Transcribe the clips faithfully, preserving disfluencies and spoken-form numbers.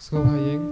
Sngewbha ïeng.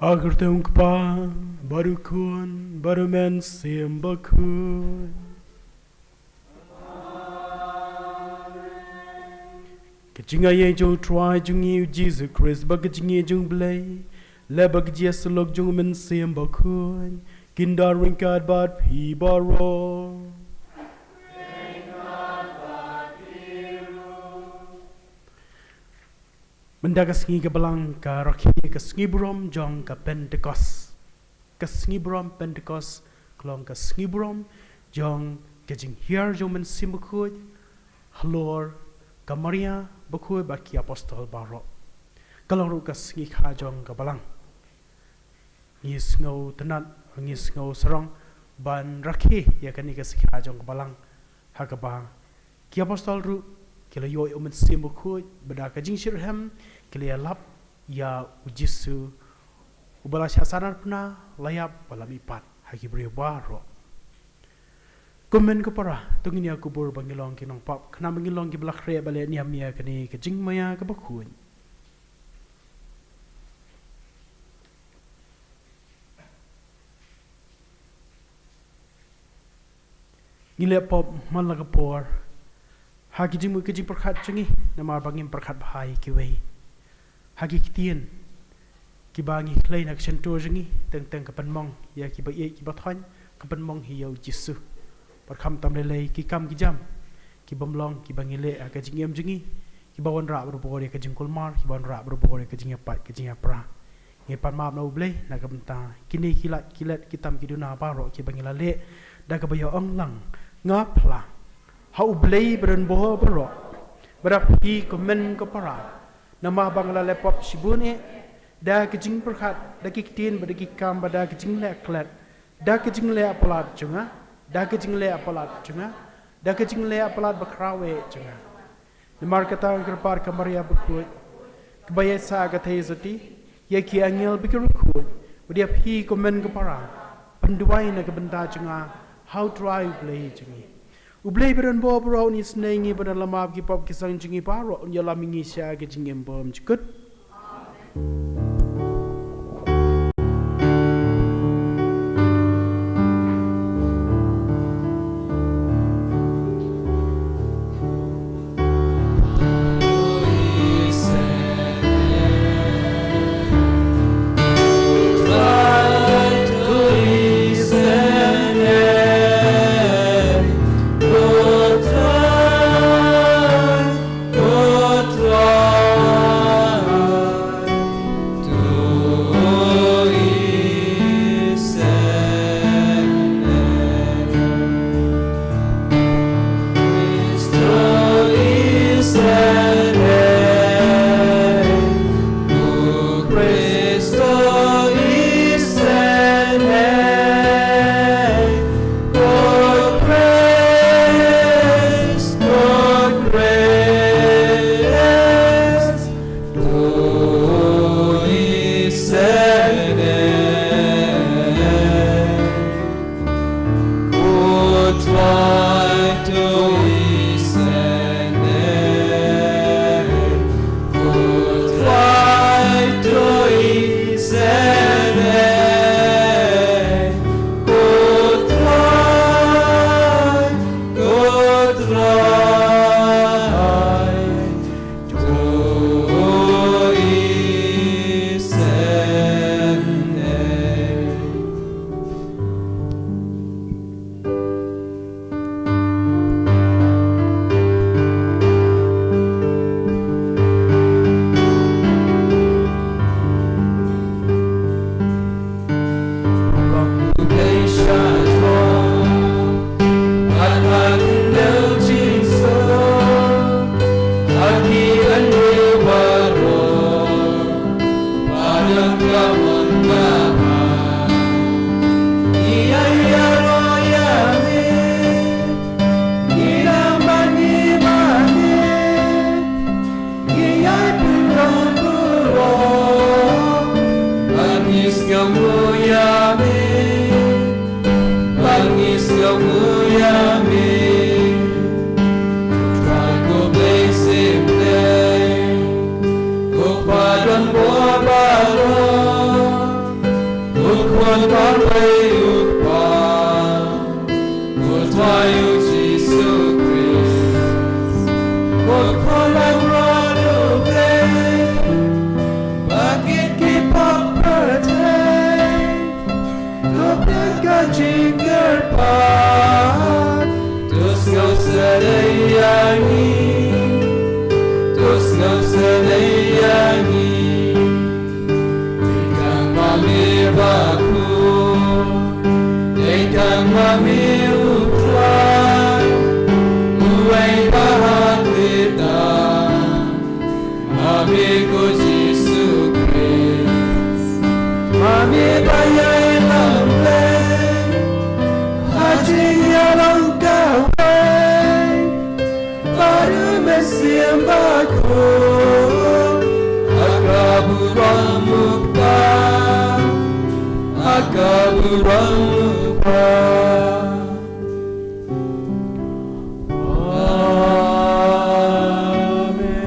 Ha ka kyrteng u Kpa, bad u Khun, bad u Mynsiem Bakhuid. Ka jingïaid jong u Trai jong ngi u Jisu Khrist bad ka jingïaid jong u Blei, lem bad ka jingïasyllok jong u Mynsiem Bakhuid, kin don ryngkat bad phi baroh. Mynta ka sngi ka Balang ka rakhe ka sngi burom jong ka Pentekost. Ka sngi burom Pentekost ka long ka sngi burom jong ka jinghiar jong u Mynsiem Bakhuid halor ka Maria Bakhuid bad ki apostol baroh. Ka long ruh ka sngi kha jong ka Balang. Ngi sngewtynnad, ngi sngewsarong ban rakhe ïa kane ka sngi kha jong ka Balang, ha kaba ki apostol ruh ki la ïoh ïa u Mynsiem Bakhuid, bad da ka jingshitrhem ki la ïalap ïa u Jisu, uba la shah sahnarphna, la ïap, ba la mihpat ha ki briew baroh. Ko hynmen ko para, to ngin ïa kubur ba ngin long ki nongpop, khnang ba ngin long kiba la khreh ban leh niam ïa kane ka jingmaïa kaba khuid. Ngi leh pop man la ka por ha ki jingmut ki jingpyrkhat jong ngi, namar ba ngim pyrkhat bha ïa kiwei. Ha ki ktien kiba ngi khlei na ka shyntur jong ngi, teng teng ka pynmong ïa kiba ïeit kiba thoiñ, ka pynmong hi ïa u Jisu. Bad khamtam lei lei ki kam ki jam ki bym long kiba ngi leh ha ka jingim jong ngi, kiba wanrah barabor ïa ka jingkulmar, kiba wanrah barabor ïa ka jingïapait, ka jingïapra. Ngi pan map na u Blei na ka bynta kine ki lad ki lad, ki tam ki duna baroh kiba ngi la leh da kaba ïa ong lang, nga phla ha u Blei ba donbor baroh, bad ha phi ko hynmen ko para, namar ba nga la leh pop shibun eh, da ka jingpyrkhat, da ki ktien, bad da ki kam, bad da ka jingleh klet, da ka jingleh palat jong nga, da ka jingleh palat jong nga, da ka jingleh palat bakhraw eh jong nga. Namar kata nga kyrpad ka Maria Bakhuid, kaba ïaisah ka theisotti ïa ki angel bad ki riewkhuid, bad ïa phi ko hynmen ko para, pynduwai na ka bynta jong nga ha u Trai u Blei jong ngi. U Blei ba donbor baroh un isynei ïa ngi, bad un ïalam ïa ki pop ki seng jong ngi baroh, un ïalam ïa ngi sha ka jingim bymjukut. U Kpa, u Trai u Jisu Khrist, u Khun langbrot u Blei, ba kit ki pop pyrthei, to pynka jingkyrpad, to sngewsynei ïa ngi, to sngewsynei ïa ngi. Dei tang ma me bakhuid, dei tang ma me u Trai, uwei ba hakhlipta, ma me ko Jisu Khrist, ma me ba ïalam Blei ha jingïalang kawei. Bad u Mynsiem Bakhuid, ha ka burom u Kpa, ha ka burom u Kpa. Amen.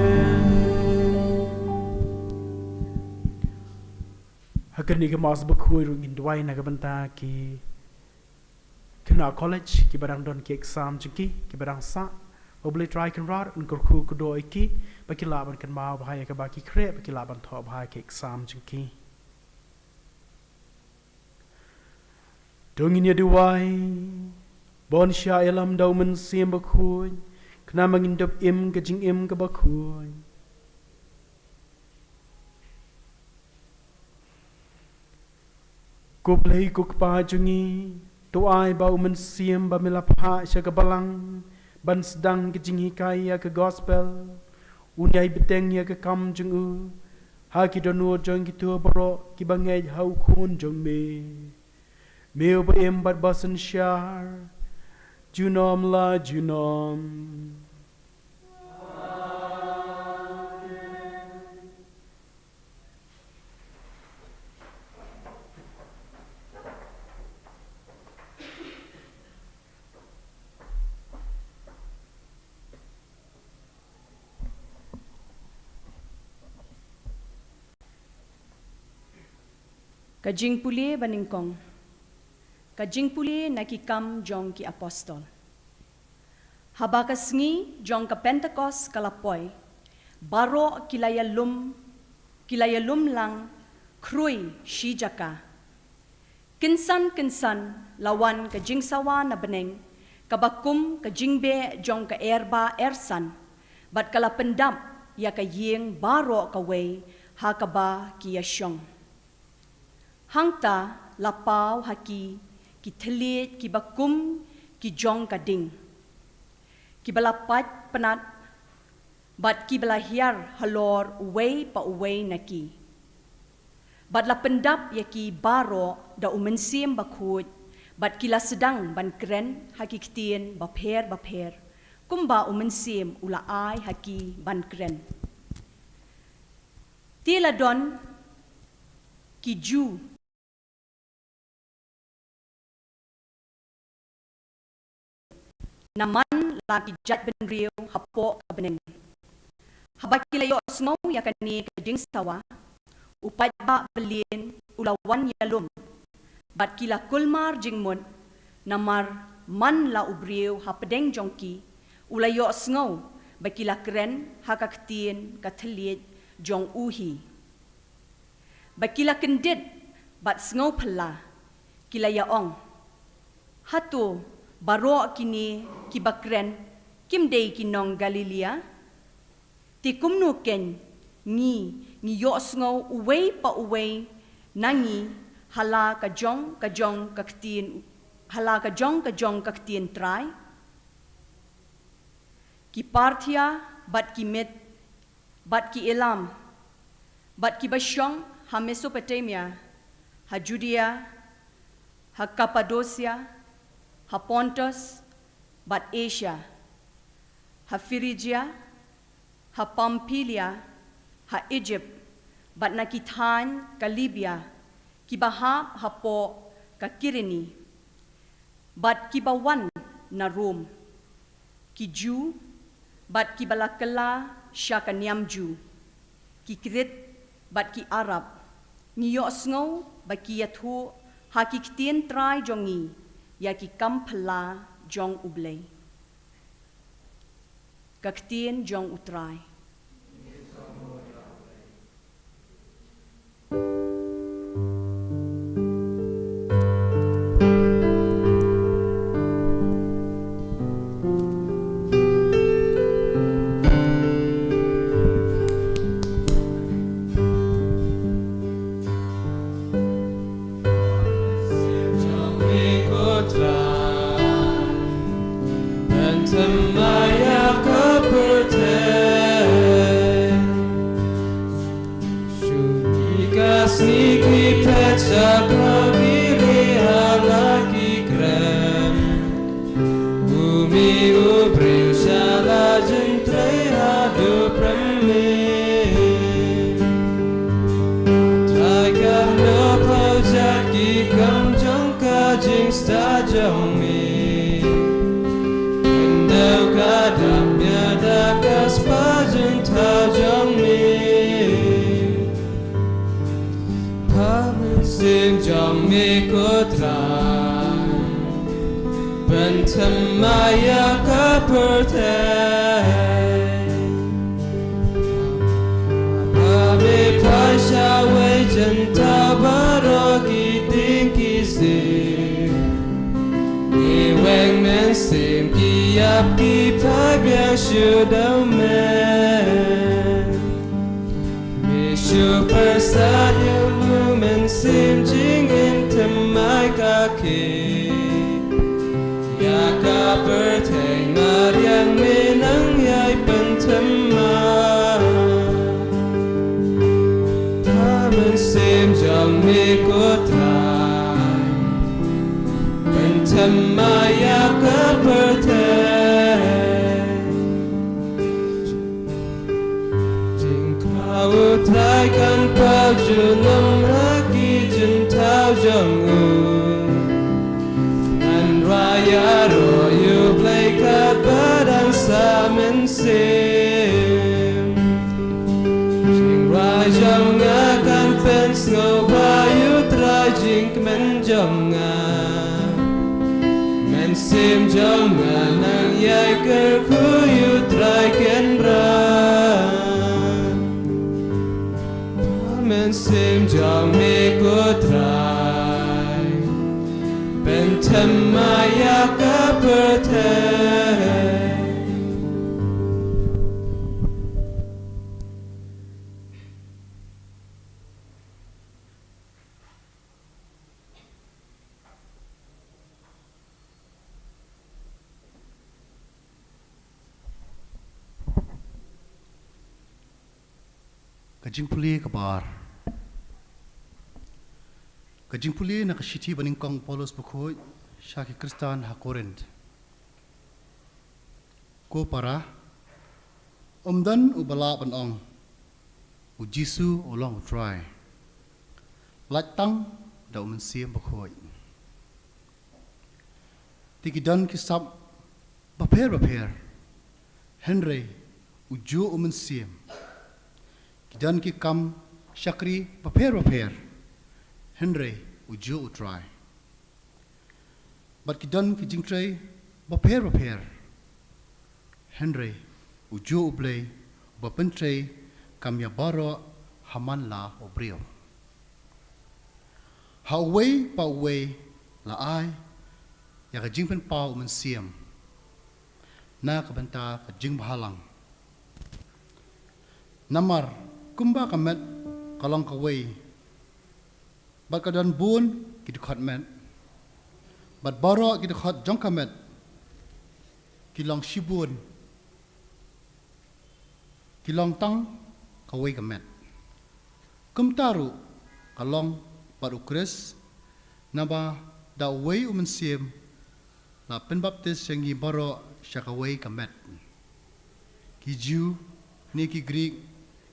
Ha kane ka Mass bakhuid ruh ngin duwai na ka bynta ki khynnah college kiba dang don ki exam jong ki, kiba dang sah. Ba U Blei Trai Kynrad un kyrkhu kyrdoh ïa ki, ba ki lah ban kynmaw bha ïa kaba ki khreh, ba ki lah ban thoh bha ïa ki exam jong ki. To ngin ïa duwai. Ban shah ïalam da u Mynsiem Bakhuid, khnang ba ngin dep im ka jingim kaba khuid. Ko Blei ko Kpa jong ngi, to ai ba u Mynsiem ba me la phah sha ka balang ban sdang ka jinghikai ïa ka gospel, un ïai bteng ïa ka kam jong u ha ki dohnud jong kito baroh kiba ngeit ha u Khun jong me. Me uba im bad ba synshar junom la junom. Ka jingpule banyngkong. Ka jingpule na Ki Kam jong ki Apostol. Haba ka sngi jong ka Pentekost ka la poi, baroh ki la ïalum, ki la ïalum lang khrui shi jaka. Kynsan kynsan la wan ka jingsawa na bneng, kaba kum ka jingbeh jong ka er ba er san, bad ka la pyndap ïa ka ïing baroh kawei ha kaba ki ïashong. Hangta la paw ha ki ki thylliej kiba kum ki jong ka ding, kiba la pait pnat bad kiba la hiar halor uwei pa uwei na ki. Bad la pyndap ïa ki baroh da u Mynsiem Bakhuid, bad ki la sdang ban kren ha ki ktien bapher bapher, kumba u Mynsiem u la ai ha ki ban kren. Te la don ki Jiw na man la ki jaitbynriew hapoh ka bneng. Haba ki la ïohsngew ïa kane ka jingsawa, u paidbah byllieng u la wan ïalum, bad ki la kulmar jingmut, namar man la u briew hapdeng jong ki u la ïohsngew ba ki la kren ha ka ktien ka thylliej jong u hi. Ba ki la kyndit bad sngewphylla, ki la ïa ong, hato baroh kine kiba kren kim dei ki nong Galilea? Te kumno keiñ ngi, ngi ïohsngew uwei pa uwei na ngi ha la ka jong ka jong ka ktien, ha la ka jong ka jong ka ktien Trai? Ki Parthia bad ki Mid bad ki Elam, bad kiba shong ha Mesopotamia, ha Judea, ha Kapadosia, ha Pontus bad Asia, ha Phrygia, ha Pamphylia, ha Egypt, bad na ki thaiñ ka Libya, kiba hap hapoh ka Kirene, bad kiba wan na Rom, ki Jiw bad kiba la kylla sha ka niam Jiw, ki Krit bad ki Arab, ngi ïohsngew ba ki ïathuh Ha ki ktien trai jong ngi ïa ki kam phylla jong U Blei. Ka ktien jong U Trai. Shu ki ka sngi ki phet sha ka ki ri ha la ki kren. U mi u briew sha la jingtrei haduh pyrshah. Trai kan nop hok jait ki kam jong ka jingstad jong mi. Khyndew ka dap ïa da ka spah jingthaw jong mi. Pha mynsiem jong mi ko Trai, pynthymmai ïa ka pyrthei. Ba me phai sha wei jingthaw baroh ki dieng ki siem. Ngi weng mynsiem ki ïap ki phai biang shu da me. Me shu pyrshah ïa u mynsiem jingim thymmai ka khie. Ïa ka pyrthei mariang me nang ïai pynthymmai. Pha mynsiem jong me ko Trai, pynthymmai ïa ka pyrthei. Jingkhraw U Trai kan paw junom na ki jingthaw jong u. Ngan rwai ïaroh ïa U Blei katba dang sah mynsiem. Jingrwai jong nga kan pynsngewbha ïa U Trai, jingkmen jong nga. Mynsiem jong nga nang ïai kyrkhu ïa U Trai Kynrad. Mynsiem jong me ko Trai, pynthymmai ïa ka pyrthei. Ka jingpule kaba ar. Ka jingpule na ka shithi ba nyngkong Paulus bakhuid sha ki Khristan ha Korinth. Ko para, ym don uba lah ban ong, U Jisu u long U Trai, lait tang da U Mynsiem Bakhuid. Te ki don ki sap bapher bapher, hynrei u juh U Mynsiem. Ki don ki kam shakri bapher bapher, hynrei u juh U Trai. Bad ki don ki jingtrei bapher bapher, hynrei u juh U Blei uba pyntrei kam ïa baroh ha man la u briew. Ha uwei pa uwei la ai ïa ka jingpynpaw U Mynsiem na ka bynta ka jingbhalang. Namar kumba ka met ka long kawei, bad ka don bun ki dkhot met, bad baroh ki dkhot jong ka met ki long shibun, ki long tang kawei ka met. Kumta ruh ka long bad U Khrist, naba da uwei U Mynsiem la pynbaptis ïa ngi baroh sha kawei ka met. Ki Jiw ne ki Grik,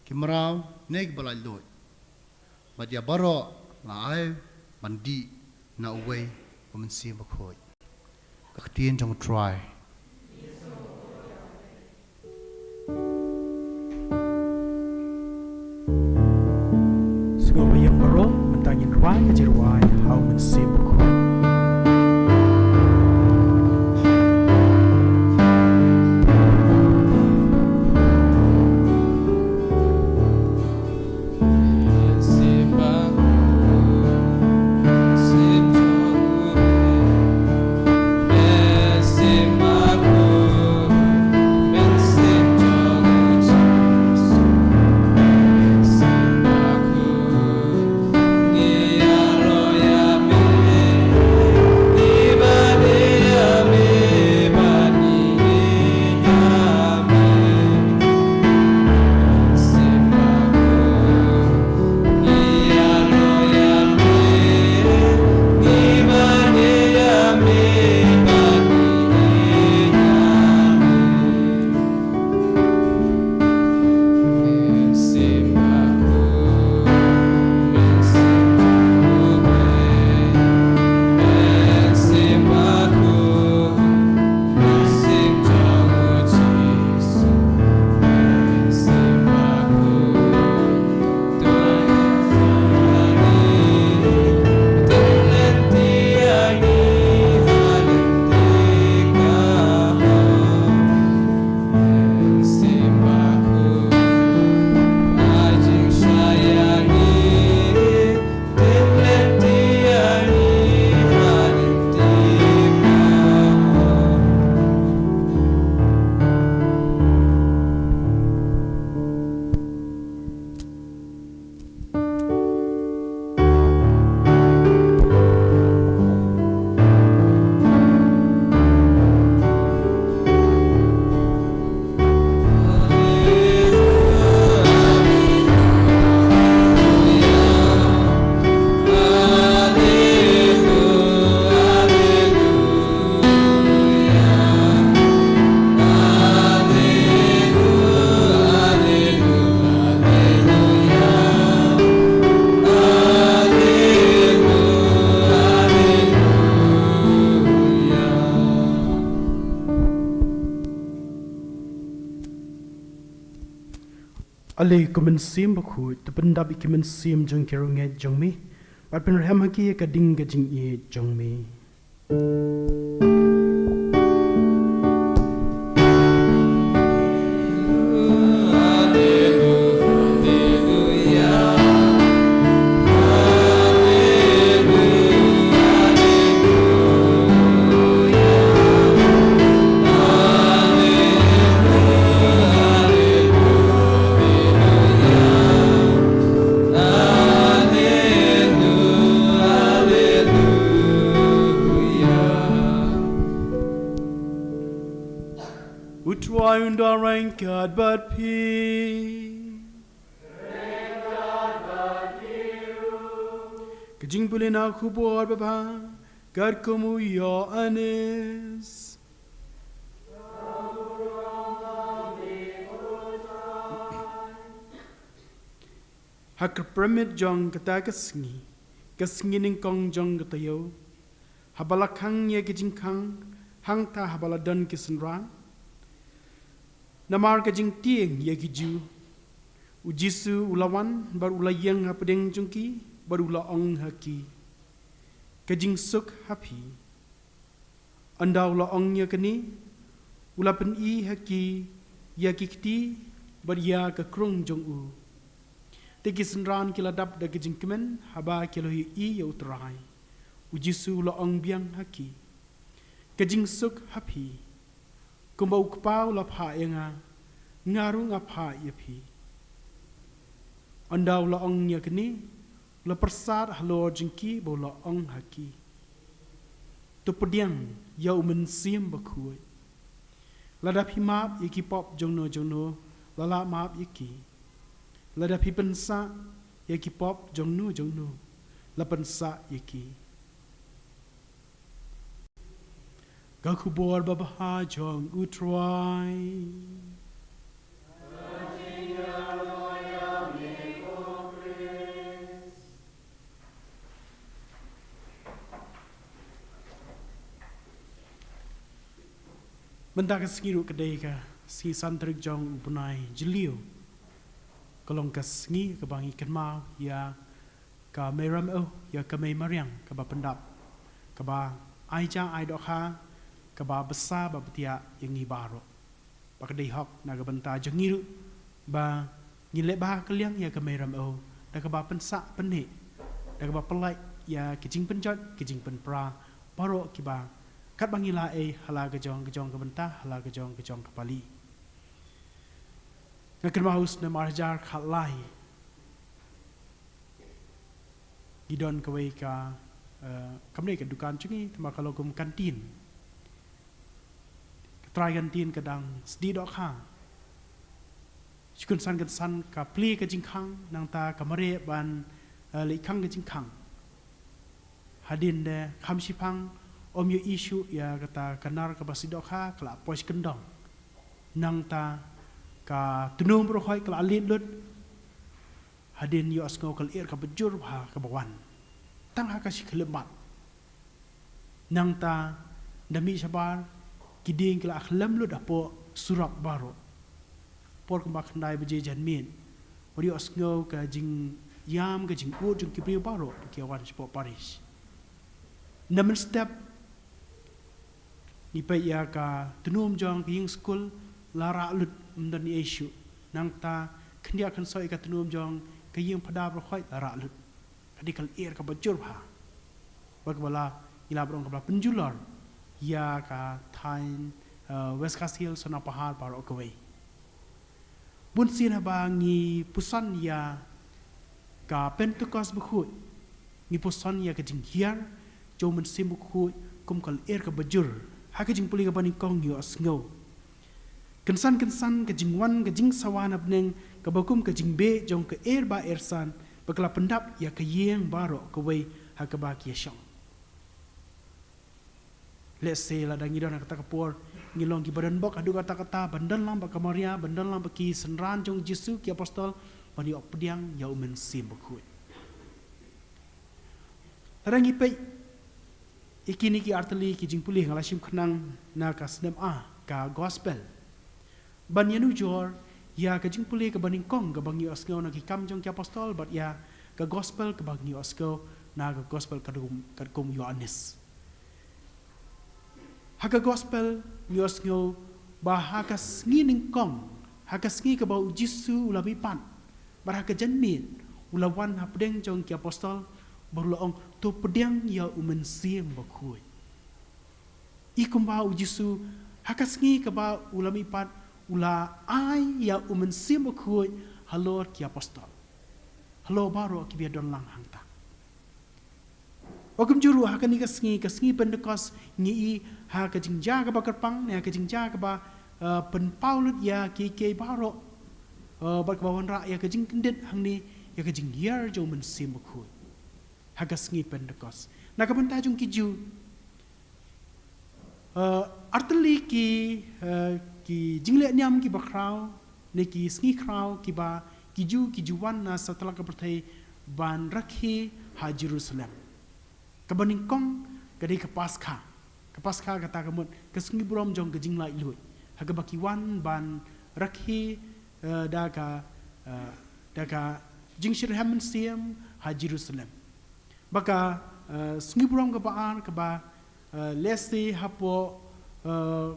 ki mraw ne kiba laitluid, bad ïa baroh la ai ban dih na uwei U Mynsiem Bakhuid. Ka ktien jong U Trai. Sngewbha ïa baroh ban Tang ngin rwai ka jingrwai ha u Mynsiem Bakhuid. Ale ko Mynsiem Bakhuid, to pyndap ïa ki mynsiem jong ki riewngeit jong me, bad pynrhem ha ki ïa ka ding ka jingïeit jong me. U Trai un don ryngkat bad phi. Ka jingbym la khubor babha katkum u Ïoannis. Ha ka pyrmit jong kata ka sngi, ka sngi nyngkong jong ka taïew, haba la khang ïa ki jingkhang, hangta haba la don ki synran, namar ka jingtieng ïa ki Jiw, u Jisu u la wan bad u la ïeng hapdeng jong ki bad u la ong ha ki, ka jingsuk ha phi. Ynda u la ong ïa kane, u la pyni ha ki ïa ki kti bad ïa ka krung jong u. Te ki synran ki la dap da ka jingkmen haba ki la ïohi ïa u Trai. U Jisu u la ong biang ha ki, ka jingsuk ha phi. Kumba u Kpa u la phah ïa nga, nga ruh nga phah ïa phi. Ynda u la ong ïa kane, u la pyrsad halor jong ki bad u la ong ha ki, to pdiang ïa u Mynsiem Bakhuid. Lada phi map ïa ki pop jongno jongno, la lah map ïa ki. Lada phi pynsah ïa ki pop jongno jongno, la pynsah ïa ki. Ka khubor babha jong u Trai. Mynta ka sngi ruh ka dei ka sngi san tarik jong u bnai Jylliew. Ka long ka sngi kaba ngi kynmaw ïa Ka Mei Ramew ïa ka Mei Mariang kaba pyndap, kaba ai ja ai dohkha, kaba bsa ba btiah ïa ngi baroh. Ba ka dei hok na ka bynta jong ngi ruh ba ngin leh bha ka liang ïa ka Mei Ramew da kaba pynsah pynneh, da kaba pynlait ïa ki jingpynjot ki jingpynpra baroh kiba katba ngi la ei ha la ka jong ka jong ka bynta, ha la ka jong ka jong ka pali. Nga kynmaw u snem ar hajar khatlai, ngi don kawei ka, eh, kam dei ka dukan jong ngi, te ma ka long kum kantin. Ka trai kantin ka dang sdie dohkha. Shi kynsan kynsan ka plie ka jingkhang, nangta ka mareh ban, eh, leit khang ka jingkhang. Hadien de kham shiphang, ym ïohi shuh ïa kata ka nar kaba sdie dohkha ka la poi shi kyndong. Nangta ka tnum baroh khoit ka la lied lut. Hadien ïohsngew ka lyer kaba jur bha kaba wan tang ha ka shi khyllipmat. Nangta da mih shabar, ki dieng ki la khyllem lut hapoh surok baroh. Por kumba khyndai baje janmiet, wat ïohsngew ka jingïam ka jingud jong ki briew baroh ba ki wan shapoh parish. Na mynstep ngi peit ïa ka tnum jong ka ïing skul la rah lut, ym don ei shuh. Nangta khyndiat khynsoh ïa ka tnum jong ka ïing phada baroh khoit la rah lut. Ka dei ka lyer kaba jur bha. Bad kaba la, ngi la ba ong kaba la pynjulor ïa ka thaiñ, eh, West Khasi Hills, Sonapahar baroh kawei. Bun sien haba ngi puson ïa ka Pentekost bakhuid, ngi puson ïa ka jinghiar jong u Mynsiem Bakhuid kum ka lyer kaba jur. Ha ka jingpule kaba nyngkong ngi ïohsngew kynsan kynsan ka jingwan ka jingsawa na bneng kaba kum ka jingbeh jong ka er ba er san, ba ka la pyndap ïa ka ïing baroh kawei ha kaba ki ïashong. Lehse lada ngi don ha kata ka por, ngi long kiba don bok haduh katta katta, ban don lang bad ka Maria, ban don lang bad ki synran jong u Jisu, ki apostol, ban ïoh pdiang ïa u Mynsiem Bakhuid. Lada ngi peit ïa kine ki artylli ki jingpule, nga la shim khnang na ka snem A, ka gospel. Ban ïanujor ïa ka jingpule kaba nyngkong kaba ngi ïohsngew na ki Kam jong ki Apostol bad ïa ka gospel kaba ngi ïohsngew na ka gospel katkum, katkum u Ïoannis. Ha ka gospel ngi ïohsngew ba ha ka sngi nyngkong, ha ka sngi kaba u Jisu u la mihpat, bad ha ka janmiet u la wan hapdeng jong ki apostol bad u la ong, "To pdiang ïa u Mynsiem Bakhuid." I kumba u Jisu ha ka sngi kaba u la mihpat u la ai ïa u Mynsiem Bakhuid halor ki apostol, halor baroh kiba ïadon lang hangta. Wat kumjuh ruh ha kane ka sngi, ka sngi Pentekost, ngi i ha ka jingjia kaba kyrpang ne ha ka jingjia kaba, eh, pynpaw lut ïa kiei kiei baroh, eh, bad kaba wanrah ïa ka jingkyndit hangne ïa ka jinghiar jong u Mynsiem Bakhuid ha ka sngi Pentekost. Na ka bynta jong ki Jiw, eh, artylli ki, eh, ki jingleh niam kiba khraw ne ki sngi khraw kiba ki Jiw ki ju wan na satlak ka pyrthei ban rakhe ha Jerusalem. Kaba nyngkong ka dei ka Paskha. Ka Paskha kata ka mut ka sngi burom jong ka jinglaitluid, ha kaba ki wan ban rakhe, eh, da ka, eh, da ka jingshitrhem mynsiem ha Jerusalem. Bad ka, eh, sngi burom kaba ar kaba, eh, lehse hapoh, eh,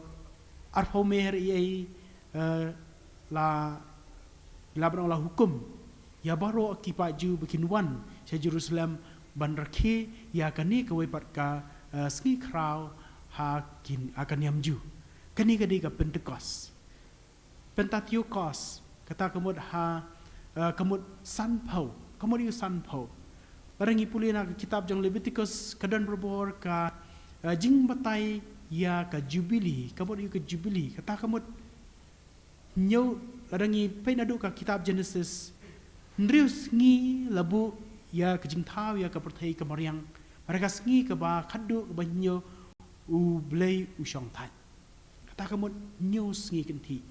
arphew Mei, eh, la, la ban ong la hukum ïa baroh ki paid Jiw ba kin wan sha Jerusalem ban rakhe ïa kane kawei pat ka, eh, sngi khraw ha kin, ha ka niam Jiw. Kane ka dei ka Pentekost. Pentateuch, kata ka mut ha, eh, ka mut sanphew, ka mut ïa u sanphew. Lada ngi pule na ka kitab jong Leviticus ka don barabor ka, eh, jingbatai ïa ka Jubili, ka mut ïa ka Jubili, kata ka mut hynñiew, lada ngi peit naduh ka kitab Genesis, hynriew sngi la buh ïa ka jingthaw ïa ka pyrthei ka mariang, bad ha ka sngi kaba khatduh kaba hynñiew U Blei u shong thait. Kata ka mut hynñiew sngi kynthih.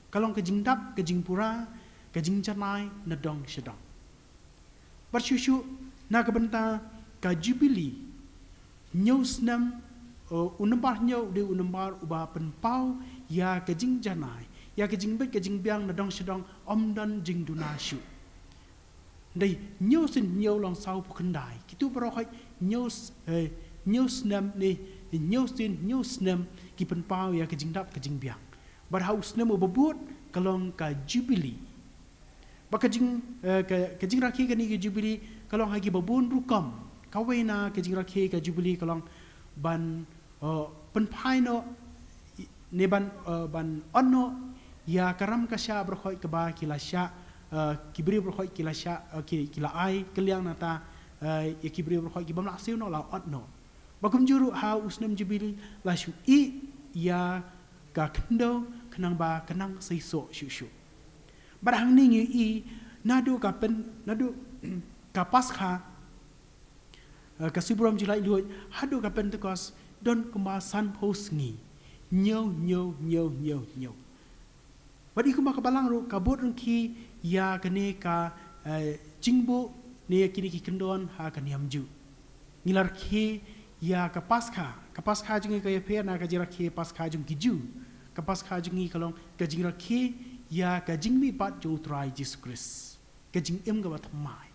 Ka long ka jingdap, ka jingpura, ka jingjanai na dong sha dong. Bad shuh shuh na ka bynta ka Jubili, hynñiew snem, uh, u nombar hynñiew u dei u nombar uba pynpaw ïa ka jingjanai, ïa ka jingbit ka jingbiang na dong sha dong, ym don jingduna shuh. Hynrei hynñiew sien hynñiew long saw phew khyndai. Kito baroh khoit hynñiew s-, eh, hynñiew snem ne, hynñiew sien hynñiew snem ki pynpaw ïa ka jingdap ka jingbiang. Bad ha u snem uba bud ka long ka Jubili. Bad ka jing, eh, ka, ka jingrakhe kane ka Jubili ka long ha kiba bun rukom. Kawei na ka jingrakhe ka Jubili ka long ban, eh, pynphai noh, i-, ne ban, eh, ban ot noh ïa ka ram ka shah baroh khoit kaba ki la shah, eh, ki briew baroh khoit ki la shah, eh, ki, ki la ai kylliang na kata, eh, ïa ki briew baroh khoit ki bym lah siew noh la ot noh. Bad kumjuh ruh ha u snem Jubili la shu ïeh ïa ka khyndew khnang ba kan nang seisoh shuh shuh. Bad hangne ngi ïohi naduh ka Pen-, naduh ka Paskha, eh, ka sngi burom jinglaitluid, haduh ka Pentekost don kumba sanphew sngi. Hynñiew, hynñiew, hynñiew, hynñiew, hynñiew. Bad i kumba ka Balang ruh ka bud ryngki ïa kane ka, eh, jingbuh ne ïa kine ki kyndon ha ka niam Jiw. Ngi la rakhe ïa ka Paskha, ka Paskha jong ngi ka ïapher na ka jingrakhe Paskha jong ki Jiw. Ka Paskha jong ngi ka long ka jingrakhe ïa ka jingmihpat jong u Trai Jisu Khrist, ka jingim kaba thymmai.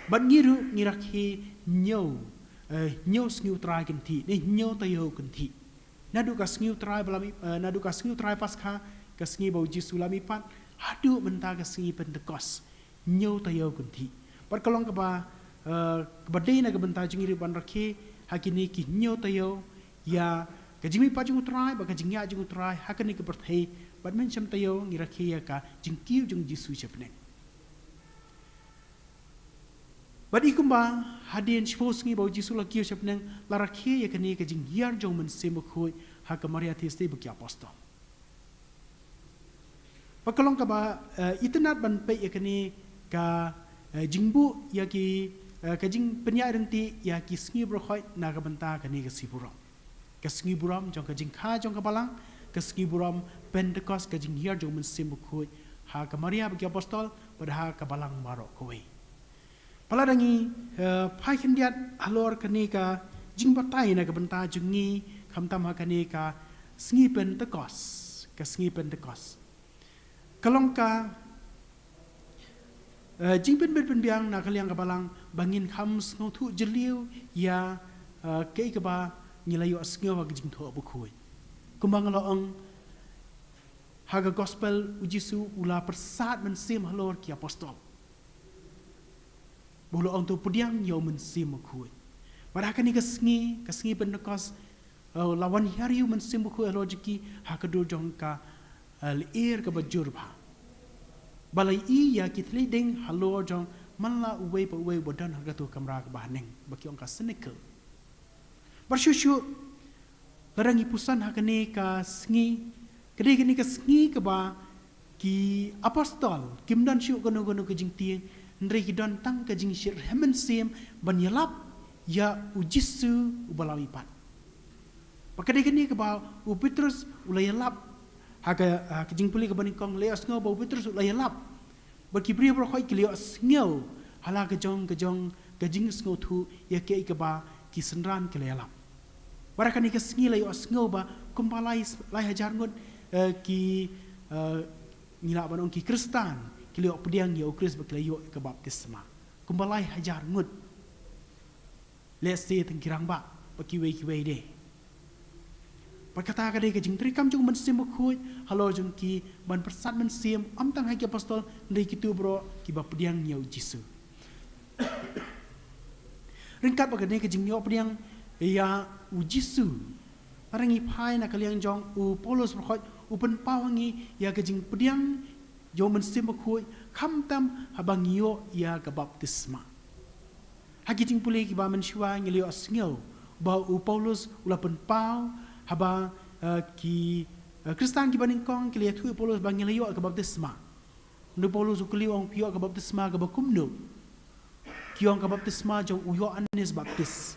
Bad ngi ruh ngi rakhe hynñiew, eh, hynñiew sngi u Trai kynthih ne hynñiew taïew kynthih. Naduh ka sngi u Trai ba la mih, eh, naduh ka sngi u Trai Paskha, ka sngi ba u Jisu la mihpat, haduh mynta ka sngi Pentekost, hynñiew taïew kynthih. Bad ka long kaba, eh, kaba dei na ka bynta jong ngi ruh ban rakhe ha kine ki hynñiew taïew ïa ka jingmihpat jong u Trai bad ka jingïaid jong u Trai ha kane ka pyrthei. Bad mynshem taïew ngi rakhe ïa ka jingkiew jong u Jisu sha bneng. Bad i kumba hadien shiphew sngi ba u Jisu la kiew sha bneng, la rakhe ïa kane ka jinghiar jong u Mynsiem Bakhuid ha ka Maria Theisotti bad ki apostol. Bad ka long kaba, eh, itynnad ban peit ïa kane ka, eh, jingbuh ïa ki, eh, ka jingpynïaid ryntih ïa ki sngi baroh khoit na ka bynta kane ka sngi burom. Ka sngi burom jong ka jingkha jong ka Balang, ka sngi burom Pentekost, ka jinghiar jong u Mynsiem Bakhuid ha ka Maria bad ki apostol bad ha ka Balang baroh kawei. Palat da ngi, eh, phai khyndiat halor kane ka jingbatai na ka bynta jong ngi, khamtam ha kane ka sngi Pentekost, ka sngi Pentekost. Ka long ka, eh, jingpynbit pynbiang na ka liang ka Balang ba ngin kham sngewthuh jylliew ïa, eh, kaei kaba ngi la ïohsngew ha ka Jingthoh Bakhuid. Kumba nga la ong, ha ka Gospel u Jisu u la pyrsad mynsiem halor ki apostol. Ba u la ong to pdiang ïa u Mynsiem Bakhuid. Bad ha kane ka sngi, ka sngi Pentekost, eh, la wan hiar ïa u Mynsiem Bakhuid halor jong ki ha ka dur jong ka, eh, lyer kaba jur bha. Ba la ïohi ïa ki thylliej ding halor jong man la uwei pa uwei uba don ha kato ka kamra kaba haneng, ba ki ong ka cenacle. Bad shuh shuh, lada ngi pyrshang ha kane ka sngi, ka dei kane ka sngi kaba ki apostol kim don shuh kano kano ka jingtieng, hynrei ki don tang ka jingshitrhem mynsiem ban ïalap ïa u Jisu uba la mihpat. Bad ka dei kane kaba u Petrus u la ïalap, ha ka, ha ka jingpule kaba nyngkong la ïohsngew ba u Petrus u la ïalap. Bad ki briew baroh khoit ki la ïohsngew ha la ka jong ka jong ka jingsngewthuh ïa kaei kaba ki synran ki la ïalap. Bad ha kane ka sngi la ïohsngew ba kumba lai, lai hajar ngut, eh, ki, eh, ngi lah ban ong ki Khristan ki la ïoh pdiang ïa u Khrist bad ki la ïoh ïa ka baptisma. Kumba lai hajar ngut. Lehse tang ki rangbah bad kiwei kiwei de. Bad kata ka dei ka jingtrei kam jong u Mynsiem Bakhuid halor jong ki ban pyrsad mynsiem, ym tang ha ki apostol, hynrei kito baroh kiba pdiang ïa u Jisu. Ryngkat bad kane ka jingïoh pdiang ïa u Jisu, lada ngi phai na ka liang jong u Paulus baroh khoit u pynpaw ha ngi ïa ka jingpdiang jong u Mynsiem Bakhuid khamtam haba ngi ïoh ïa ka baptisma. Ha ki jingpule kiba mynshuwa ngi la ïohsngew ba u Paulus u la pynpaw haba, eh, ki, eh, Khristan kiba nyngkong ki la ïathuh ïa u Paulus ba ngi la ïoh ka baptisma. Hynrei u Paulus u kylli u ong phi ïoh ka baptisma kaba kumno? Ki ong ka baptisma jong u Ïoannis Baptis.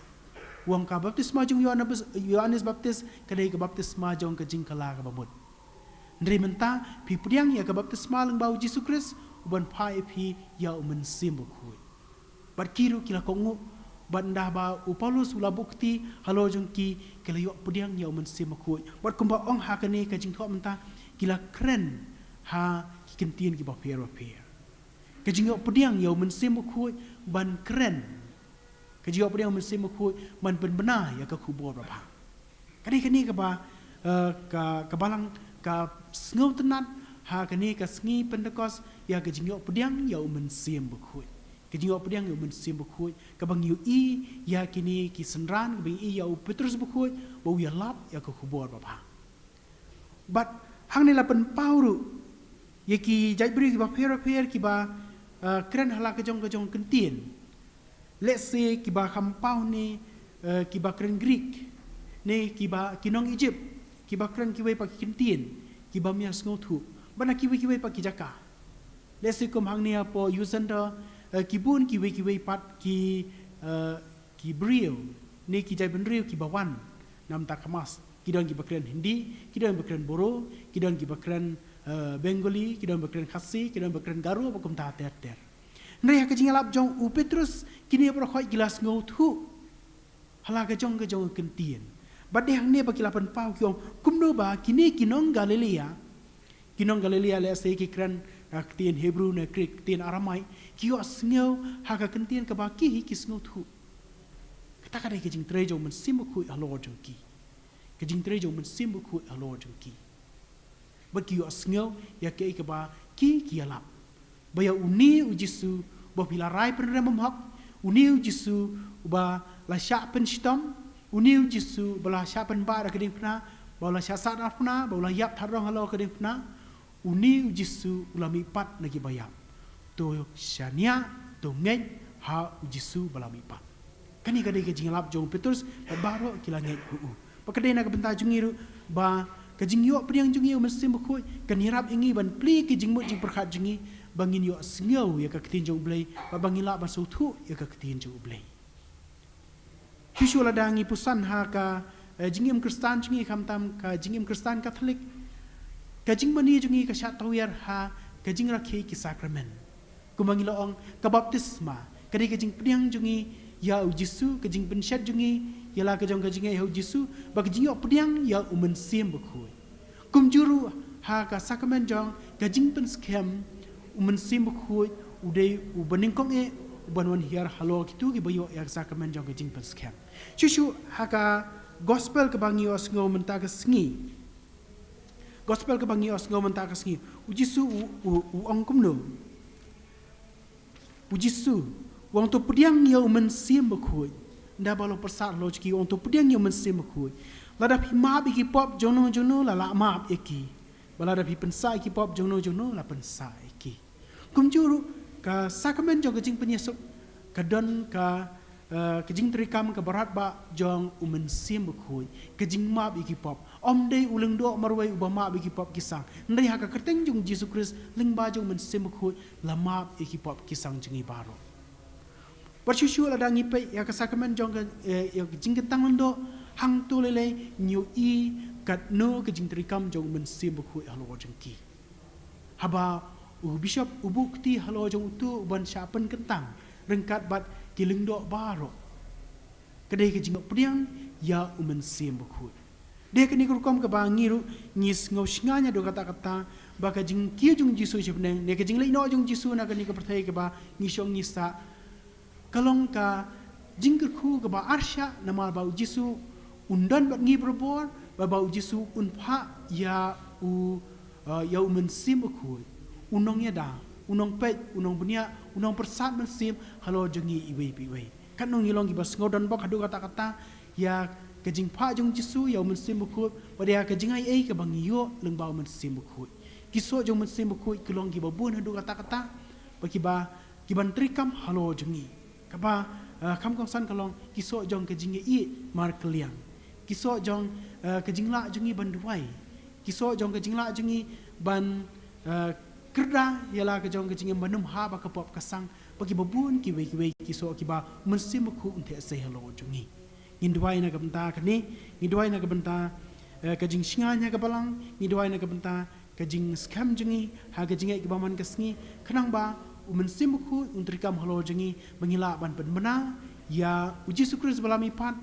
U ong ka baptisma jong u Ïoannis, Ïoannis Baptis ka dei ka baptisma jong ka jingkylla kaba mut. Hynrei mynta phi pdiang ïa ka baptisma lyngba u Jisu Khrist uban phah ïa phi ïa u Mynsiem Bakhuid. Bad ki ruh ki la kohnguh, bad ynda ba u Paulus u la buh kti halor jong ki, ki la ïoh pdiang ïa u Mynsiem Bakhuid. Bad kumba ong ha kane ka jingthoh mynta, ki la kren ha ki kyntien kiba pher bapher. Ka jingïoh pdiang ïa u Mynsiem Bakhuid ban kren. Ka jingïoh pdiang u Mynsiem Bakhuid ban pynbna ïa ka khubor babha. Kane kane kaba, eh, ka, ka balang ka sngewtynnat ha kane ka sngi Pentekost ïa ka jingïoh pdiang ïa u Mynsiem Bakhuid. Ka jingïoh pdiang ïa u Mynsiem Bakhuid kaba ngi ïohi ïa kine ki synran, kaba ngi ïohi ïa u Petrus Bakhuid ba u ïalap ïa ka khubor babha. Bad hangne la pynpaw ruh ïa ki jaitbynriew kiba pher pher kiba, eh, kren ha la ka jong ka jong ka ktien. Let's say kiba kham paw ne, eh, kiba kren Greek, ne kiba ki nong Egypt, kiba kren kiwei pat ki ktien kiba ym ïa sngewthuh, bad na kiwei kiwei pat ki jaka. Let's say kum hangne hapoh U Center, eh, ki bun kiwei kiwei pat ki, eh, ki briew ne ki jaitbynriew kiba wan na bynta ka Mass. Ki don kiba kren Hindi, ki don kiba kren Boro, ki don kiba kren, eh, Bengali, ki don kiba kren Khasi, ki don kiba kren Garo, bad kumta ter ter. Hynrei ha ka jingïalap jong u Petrus, kine baroh khoit ki la sngewthuh ha la ka jong ka jong ka ktien. Bad dei hangne ba ki la pynpaw, ki ong kumno ba kine ki nong Galilea, ki nong Galilea, let's say, ki kren, eh, ktien Hebrew ne Greek, ktien Aramaic, ki ïohsngew ha ka ktien kaba ki hi ki sngewthuh. Kata ka dei ka jingtrei jong u Mynsiem Bakhuid halor jong ki. Ka jingtrei jong u Mynsiem Bakhuid halor jong ki. Bad ki ïohsngew ïa kaei kaba ki, ki ïalap. Ba ïa une u Jisu ba phi la rai pynrem bymhok, une u Jisu ba la shah pynshitom, une u Jisu ba la shah pynbah da ka diengphna, ba la shah sahnarphna, ba la ïap thadrang halor ka diengphna, une u Jisu u la mihpat na kiba ïap. To shaniah, to ngeit ha u Jisu ba la mihpat. Kane ka dei ka jingïalap jong u Petrus, bad baroh ki la ngeit ha u. Bad ka dei na ka bynta jong ngi ruh ba ka jingïoh pdiang jong ngi ïa u Mynsiem Bakhuid kan ïarap ïa ngi ban plie ki jingmut jingpyrkhat jong ngi, ba ngin ïohsngew ïa ka ktien jong U Blei, bad ba ngin lah ban sngewthuh ïa ka ktien jong U Blei. Shuh shuh lada ngi pyrshang ha ka, eh, jingim Khristan jong ngi, khamtam ka jingim Khristan Katholik, ka jingmane jong ngi ka shah tawiar ha ka jingrakhe ki sakramen. Kumba ngi la ong, ka baptisma ka dei ka jingpdiang jong ngi ïa u Jisu, ka jingpynshet jong ngi ïa la ka jong ka jingngeit ha u Jisu, bad ka jingïoh pdiang ïa u Mynsiem Bakhuid. Kumjuh ruh ha ka sakramen jong ka jingpynskhem, u Mynsiem Bakhuid u dei uba nyngkong eh uban wan hiar halor kito kiba ïoh ïa ka sakramen jong ka jingpynskhem. Shuh shuh ha ka gospel kaba ngi ïohsngew mynta ka sngi. Gospel kaba ngi ïohsngew mynta ka sngi, u Jisu u, u, u ong kumno? U Jisu u ong to pdiang ïa u Mynsiem Bakhuid. Ynda ba la pyrsad halor jong ki, u ong to pdiang ïa u Mynsiem Bakhuid. Lada phi map ïa ki pop jongno jongno, la lah map ïa ki. Bad lada phi pynsah ïa ki pop jongno jongno, la pynsah ïa ki. Kumjuh ruh ka sakramen jong ka jingpynïasuk ka don ka, eh, ka jingtrei kam kaba radbah jong u Mynsiem Bakhuid, ka jingmap ïa ki pop. Ym dei u Lyngdoh marwei uba map ïa ki pop ki sang, hynrei ha ka kyrteng jong u Jisu Khrist lyngba jong u Mynsiem Bakhuid la map ïa ki pop ki sang jong ngi baroh. Bad shuh shuh lada ngi peit ïa ka sakramen jong ka, eh, ïa ka jingkyntang lyngdoh, hangto lei lei ngi ïohi katno ka jingtrei kam jong u Mynsiem Bakhuid halor jong ki. Haba u bishop u buh kti halor jong uto uban shah pynkyntang ryngkat bad ki lyngdoh baroh, ka dei ka jingïoh pdiang ïa u Mynsiem Bakhuid. Dei kane ka rukom kaba ngi ruh ngi sngew shngaiñ haduh katta katta ba ka jingkiew jong u Jisu sha bneng ne ka jingleit noh jong u Jisu na kane ka pyrthei kaba ngi shong ngi sah, ka long ka jingkyrkhu kaba arshah, namar ba u Jisu un don bad ngi barabor, bad ba u Jisu un phah ïa u, eh, ïa u Mynsiem Bakhuid, u nongïada, u nongpeit, u nongbniah, u nongpyrsad mynsiem halor jong ngi iwei pa iwei. Katno ngi long kiba sngewdon bok haduh katta katta ïa ka jingphah jong u Jisu ïa u Mynsiem Bakhuid, bad ïa ka jingai ei kaba ngi ïoh lyngba u Mynsiem Bakhuid. Ki soh jong u Mynsiem Bakhuid ki long kiba bun haduh katta katta, bad kiba, kiban trei kam halor jong ngi. Kaba, eh, kham kongsan ka long ki soh jong ka jingïaieit markylliang, ki soh jong, eh, ka jinglah jong ngi ban duwai, ki soh jong ka jinglah jong ngi ban, eh, kyrda ïa la ka jong ka jingim ban ym hap ha ka pop ka sang, bad kiba bun kiwei kiwei ki soh kiba u Mynsiem Bakhuid un theh sei halor jong ngi. Ngin duwai na ka bynta kane, ngin duwai na ka bynta, eh, ka jingshngaiñ ha ka balang, ngin duwai na ka bynta ka jingskhem jong ngi ha ka jingngeit kaba man ka sngi, khnang ba u Mynsiem Bakhuid un trei kam halor jong ngi ba ngin lah ban pynbna ïa u Jisu Khrist ba la mihpat,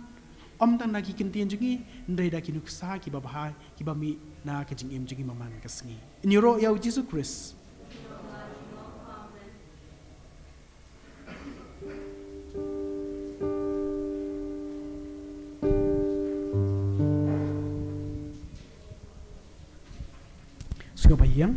ym tang na ki ktien jong ngi, hynrei da ki nuksa kiba bha kiba mih na ka jingim jong ngi ba man ka sngi. Ngin ïaroh ïa u Jisu Khrist. Sngewbha ïeng.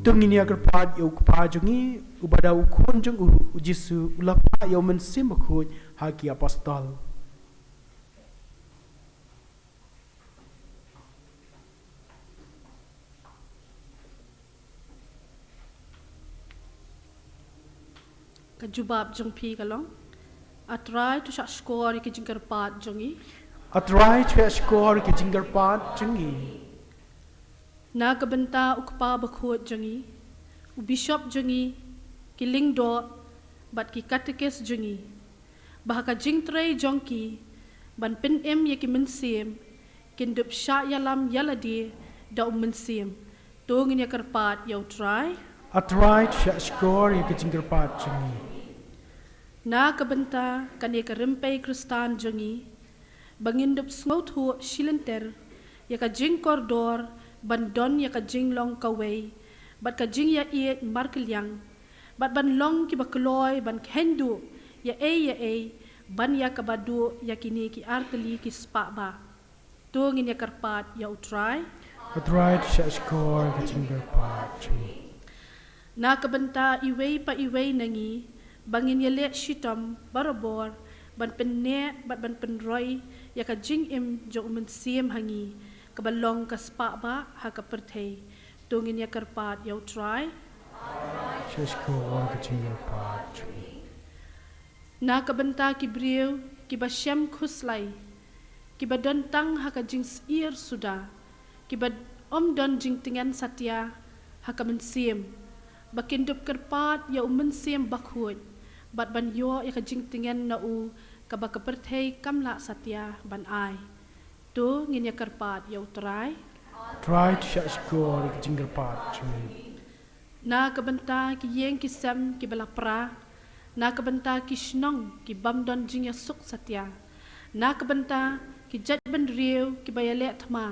To ngin ïa kyrpad ïa u Kpa jong ngi, uba da u Khun jong u, u Jisu, u la phah ïa u Mynsiem Bakhuid ha ki apostol. Ka jubab jong phi ka long: A Trai, to shah shkor ïa ki jingkyrpad jong ngi. A Trai, to shah shkor ïa ki jingkyrpad jong ngi. Na ka bynta u Kpa Bakhuid jong ngi, u Bishop jong ngi, ki lyngdoh bad ki katekis jong ngi, ba ha ka jingtrei jong ki ban pynim ïa ki mynsiem, kin dup shah ïalam ïa lade da u Mynsiem. To ngin ïa kyrpad ïa u Trai. A Trai, to shah shkor ïa ki jingkyrpad jong ngi. Na ka bynta kane ka rympei Khristan jong ngi, ba ngin dup sngewthuh shilynter ïa ka jingkordor ban don ïa ka jinglong kawei bad ka jingïaieit markylliang, bad ban long kiba kloi ban kheiñ duh ïa ei ïa ei ban ïa kaba duh ïa kine ki artylli ki spah bah. To ngin ïa kyrpad ïa u Trai. A Trai, to shah shkor ïa ki jingkyrpad jong ngi. Na ka bynta iwei pa iwei na ngi, ba ngin ïaleh shitom barabor ban pynneh bad ban pynroi ïa ka jingim jong u Mynsiem ha ngi, kaba long ka spah bah ha ka pyrthei. To ngin ïa kyrpad ïa u Trai. Shah shkor ïa ki jingkyrpad jong ngi. Na ka bynta ki briew kiba shem khuslai, kiba don tang ha ka jingsyier suda, kiba ym don jingtngen satia ha ka mynsiem, ba kin dup kyrpad ïa u Mynsiem Bakhuid bad ban ïoh ïa ka jingtngen na u, kaba ka pyrthei kam lah satia ban ai. To ngin ïa kyrpad ïa u Trai. Trai, to shah shkor ïa ki jingkyrpad jong ngi. Na ka bynta ki ïing ki sem kiba la pra, na ka bynta ki shnong ki bym don jingïasuk satia, na ka bynta ki jaitbynriew kiba ïaleh thma,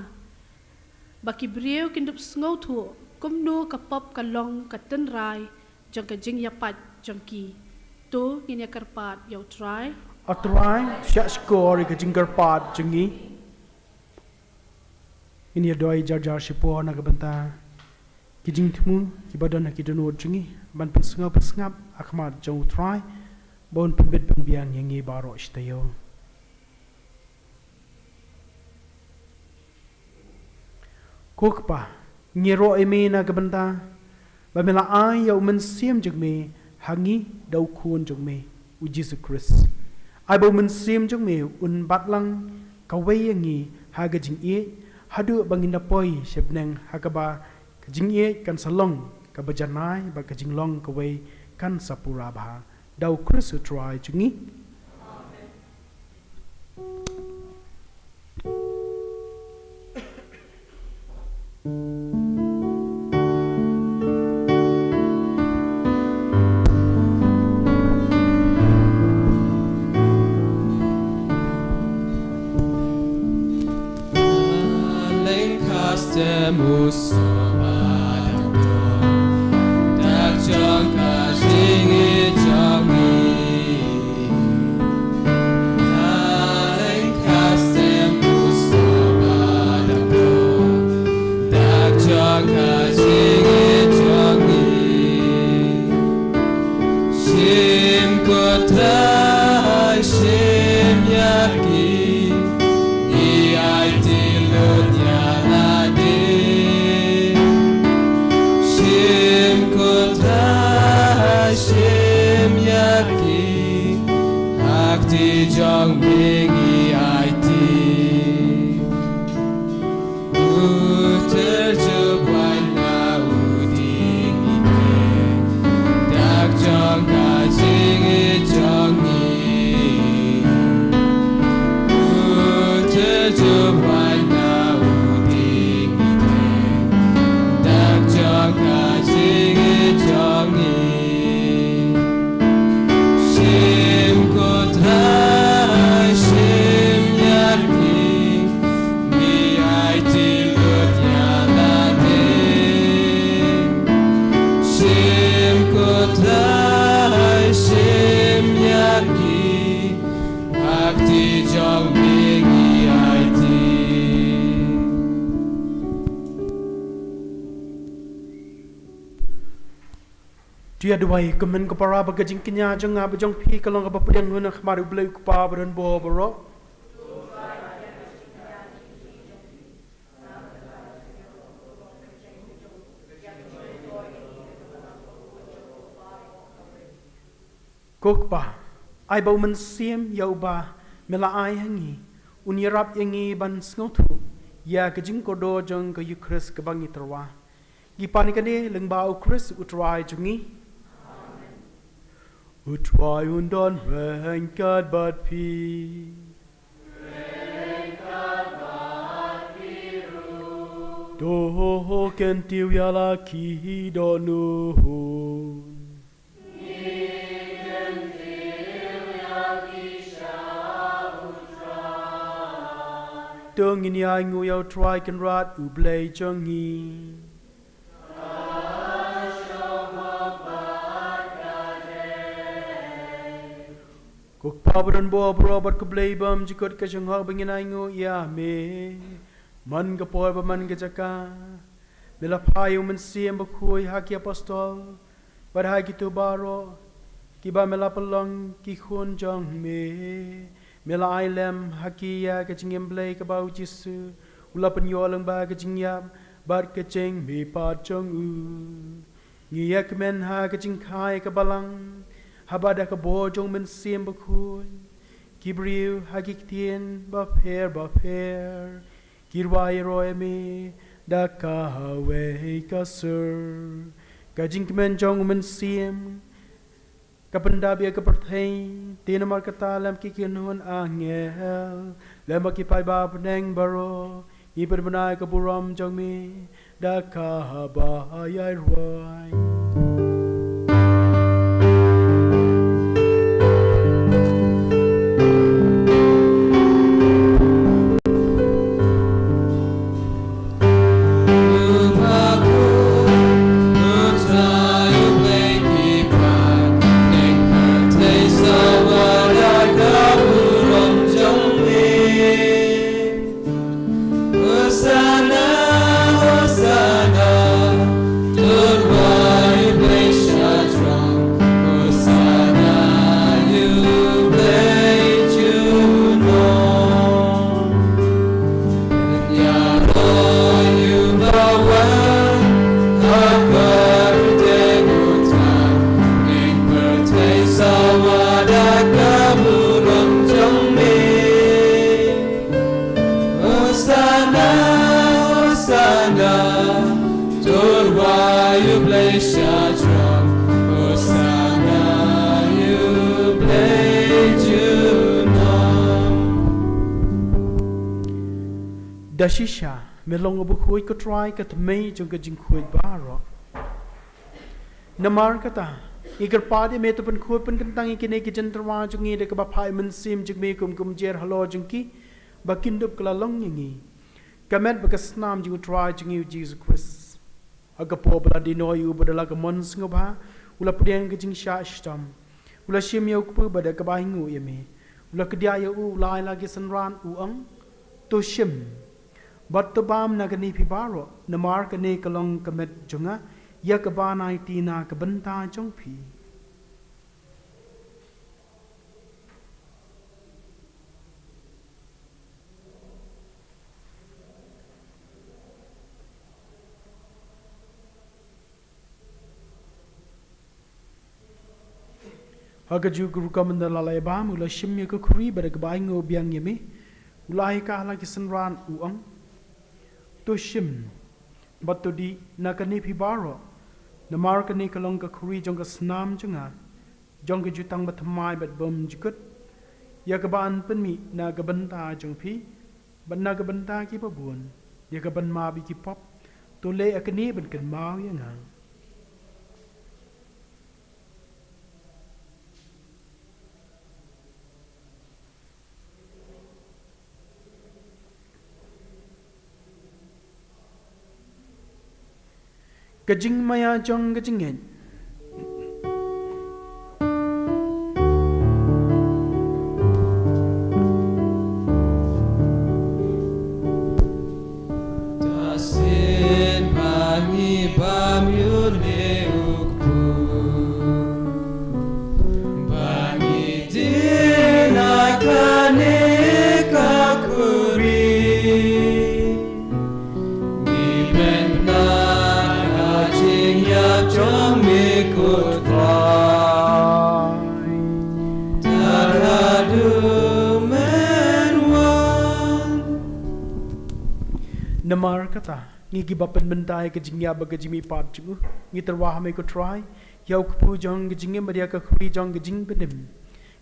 ba ki briew kin dup sngewthuh kumno ka pop ka long ka tynrai jong ka jingïapait jong ki. To ngin ïa kyrpad ïa u Trai. A Trai, to shah shkor ïa ka jingkyrpad jong ngi. Ngin ïa duwai jar jar shipor na ka bynta ki jingthmu kiba don ha ki dohnud jong ngi, ban pynsngew pynsngap ha khmat jong u Trai, ba un pynbit pynbiang ïa ngi baroh shi taïew. Ko Kpa, ngi ïaroh ïa me na ka bynta ba me la ai ïa u Mynsiem jong me ha ngi da u Khun jong me, u Jisu Khrist. Ai ba u Mynsiem jong me un bat lang kawei ïa ngi ha ka jingïeit, haduh ba ngin da poi sha bneng ha kaba ka jingïeit kan sa long kaba janai, ba ka jinglong kawei kan sa pura bha. Da u Khrist u Trai jong ngi. Shim ko Trai, shim ïa ki, ngi aiti lut ïa lade. Shim ko Trai, shim ïa ki, ha kti jong me ngi aiti. U tyrjup waiñ na u dieng i teng, dak jong ka jingïeit jong ngi. U tyrjup waiñ na u dieng i teng, dak jong ka jingïeit jong ngi. Shim ko Trai, shim ïa ki, ngi aiti lut ïa lade. Shim ko Trai, shim ïa ki, ha kti jong me ngi aiti. To ïa duwai. Kumne ko para, ba ka jingkñia jong nga bad jong phi ka long kaba pdiang hun ha khmat U Blei U Kpa badonbor baroh. Ko Kpa, ai ba u Mynsiem ïa uba me la ai ha ngi un ïarap ïa ngi ban sngewthuh ïa ka jingkordor jong ka Eukharist kaba ngi tyrwa. Ngi pan ïa kane lyngba u Khrist u Trai jong ngi. U Trai un don ryngkat bad phi. To kyntiew ïa la ki dohnud. To ngin ïa ainguh ïa u Trai Kynrad U Blei jong ngi. Ko Kpa badonbor baroh, bad ko Blei bymjukut, ka jinghok ba ngin ainguh ïa me man ka por bad man ka jaka. Me la phah ïa u Mynsiem Bakhuid ha ki apostol bad ha kito baroh kiba me la pynlong ki khun jong me. Me la ai lem ha ki ïa ka jingim Blei kaba u Jisu u la pynïoh lyngba ka jingïap bad ka jingmihpat jong u. Ngi ïa kmen ha ka jingkha ïa ka Balang, haba da ka bor jong u Mynsiem Bakhuid ki briew ha ki ktien bapher bapher ki rwai ïaroh ïa me da kawei ka sur. Ka jingkmen jong u Mynsiem ka pyndap ïa ka pyrthei, te namar kata lem ki kynhun angel, lem bad ki paidbah bneng baroh, ngi pynbna ïa ka burom jong me da kaba ïai rwai. Da shisha, me long u bakhuid, ko Trai, ka tmei jong ka jingkhuid baroh. Namar kata, ngi kyrpad ïa me to pynkhuid pynkyntang ïa kine ki jingtyrwa jong ngi da kaba phah ïa u Mynsiem jong me kum kumjer halor jong ki, ba kin dup ka la long ïa ngi ka met bad ka snam jong u Trai jong ngi u Jisu Khrist. Ha ka por ba la dino ïa u bad da la ka mon sngewbha, u la pdiang ka jingshah shitom, u la shim ïa u kpu bad da kaba ainguh ïa me, u la kdiah ïa u, u la ai la ki synran, u ong: To shim bad to bam na kane phi baroh, namar kane ka long ka met jong nga, ïa kaba nai ti na ka bynta jong phi. Ha kajuh ka rukom ynda la la ïa bam, u la shim ïa ka khuri bad da kaba ainguh biang ïa me, u la ai ka ha la ki synran, u ong: To shim bad to dih na kane phi baroh, namar kane ka long ka khuri jong ka snam jong nga, jong ka jutang bathymmai bad bymjukut, ïa kaba yn pynmih na ka bynta jong phi bad na ka bynta kiba bun, ïa kaban map ïa ki pop. To leh ïa kane ban kynmaw ïa nga. Ka jingmaïa jong ka jingngeit. Shisien ba ngi bam ïa une u kpu, ba ngi dih na kane ka khuri, ngi bynta ka jingïap jong me, ko Trai, tad haduh men wan. Namar kata, ngi kiba pynbynta ïa ka jingïap bad ka jingmihpat jong u, ngi tyrwa ha me, ko Trai, ïa u kpu jong ka jingim bad ïa ka khuri jong ka jingpynim.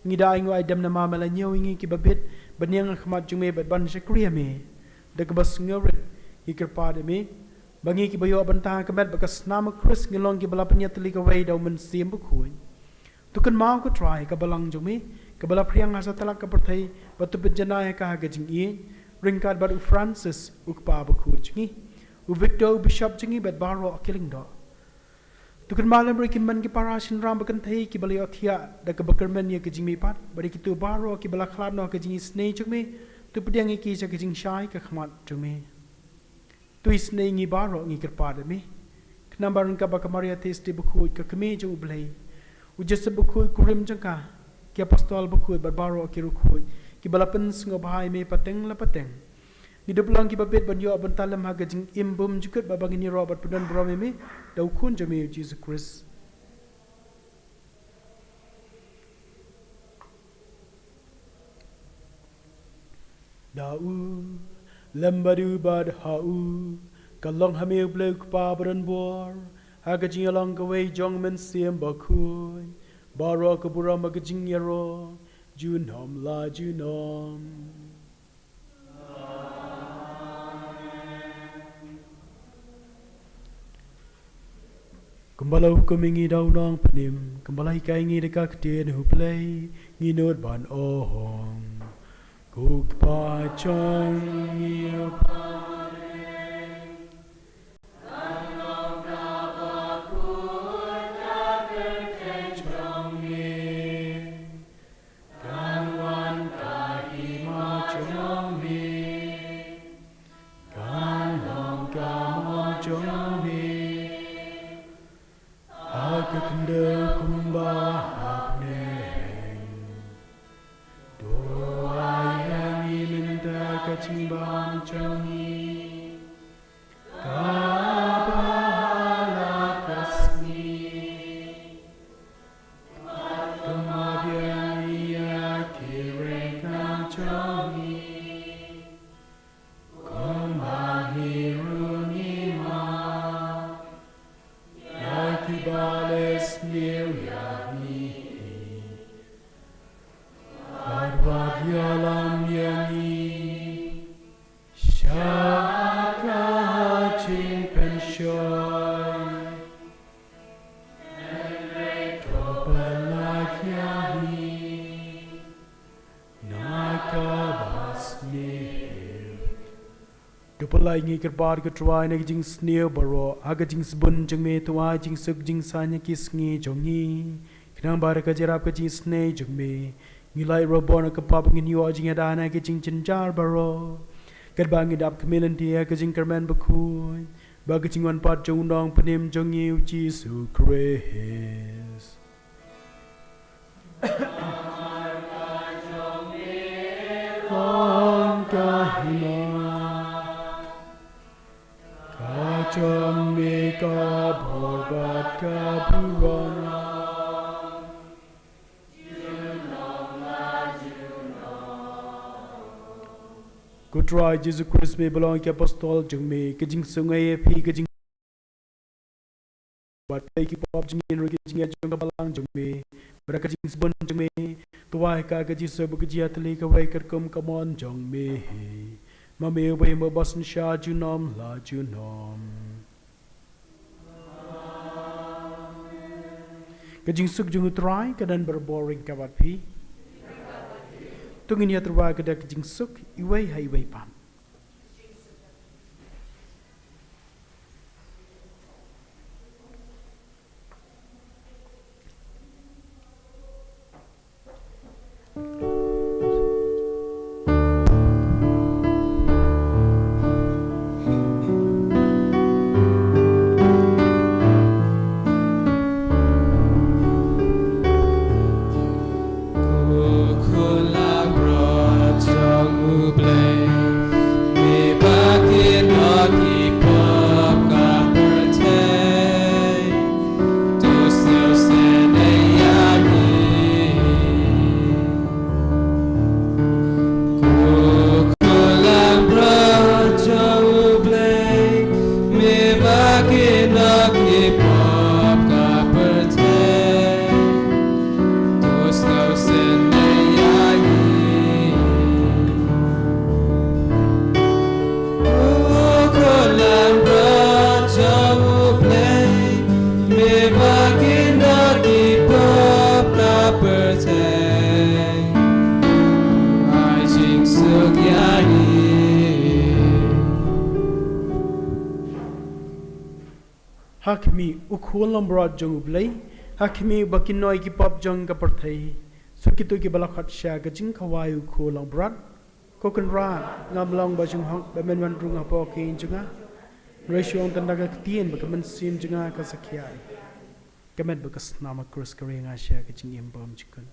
Ngi da ainguh aidem namar me la ñiew ïa ngi kiba bit ban ïeng ha khmat jong me bad ban shakri ïa me. Da kaba sngewrit ngi kyrpad ïa me ba ngi kiba ïoh bynta ha ka met bad ka snam u Khrist ngi long kiba la pynïatylli kawei da u Mynsiem Bakhuid. To kynmaw, ko Trai, ka balang jong me kaba la phriang ha satlak ka pyrthei, bad to pynjanai ïa ka ha ka jingïeit ryngkat bad u Francis, u kpa bakhuid jong ngi, u Victor, u bishop jong ngi, bad baroh ki lyngdoh. To kynmaw lem ruh ïa ki hynmen ki para shynrang ba kynthei kiba la ïohthiah da kaba kyrmen ïa ka jingmihpat, bad ïa kito baroh kiba la khlad noh ha ka jingisynei jong me, to pdiang ïa ki sha ka jingshai ka khmat jong me. To isynei ïa ngi baroh, ngi kyrpad ïa me, khnang ba ryngkat bad ka Maria Theisotti bakhuid, ka Kmie jong u Blei, u Joseph bakhuid, u kurim jong ka, ki apostol bakhuid bad baroh ki riewkhuid kiba la pynsngewbha ïa me pateng la pateng, ngi dup long kiba bit ban ïoh bynta lem ha ka jingim bymjukut, ba, ba ngin ïaroh bad pyndon burom ïa me da u Khun jong me, u Jisu Khrist. Da u, lem bad u, bad ha u, ka long ha me, U Blei U Kpa badonbor, ha ka jingïalong kawei jong u Mynsiem Bakhuid, baroh ka burom bad ka jingïaroh junom la junom. Kumba la hukum ïa ngi da u Nongpynim, kumba la hikai ïa ngi da ka ktien U Blei, ngin nud ban ong: Ko Kpa jong ngi, kan wan ka hima jong me, kan long ka mon jong me, ha ka khyndew kumba ha bneng. To ai ïa ngi mynta ka jingbam jong ngi kaba ha la ka sngi, bad to map ïa ngi ïa ki ryngkang jong ngi, kumba ngi ruh ngi map ïa ki Pynlait ngi kyrpad ko Trai na ka jingsniew baroh ha ka jingsbun jong me, to ai jingsuk jingsaiñ ha ki sngi jong ngi, khnang ba da ka jingïarap ka jingisynei jong me ngin lait robor na ka pop, ngin ïoh jingïada na ki jingjynjar baroh, katba ngi dap khmih lynti ha ka jingkyrmen bakhuid bad ka jingwan pat jong u Nongpynim jong ngi u Jisu Khrist. Long ka hima, ka jong me ka bor bad ka burom. Ko Trai Jisu Khrist, me ba long ïa ki apostol jong me, ka jingsuk ngi ïa phi, ka jing bad peit ki pop jong ngi ruh ki jingeh jong ka balang jong me, bad ka jingsbun jong me, to ai ha ka ka jingsuk bad ka jingïatylli kawei katkum ka mon jong me. Ma me uba ïa me ba synshar junom la junom. Ka jingsuk jong u Trai ka don barabor ryngkat bad phi. To ngin ïatyrwa ka da ka jingsuk iwei ha iwei pat. Ko khun langbrot jong U Blei, me ba kynnoh ki pop ka pyrthei, to sngewsynei ïa ngi. Ko khun langbrot jong U Blei, me ba kynnoh ki pop ka pyrthei, to sngewsynei ïa ngi. Ko khun langbrot jong U Blei, me ba kynnoh ki pop ka pyrthei, ai jingsuk ïa ngi. Ha khmih, U Khun langbrot jong U Blei, ha khmih ba kynnoh ki pop jong ka pyrthei. Suk kito kiba la khot sha ka jingkhawai U Khun langbrot. Ko Kynrad, ngam long ba jynhok ba men wan rung hapoh ka ïing jong nga. Hynrei shu ong tang da ka ktien bad ka mynsiem jong nga ka sa khia ïa ka met bad ka snam. Ha ka krus ka ri nga sha ka jingim bymjukut.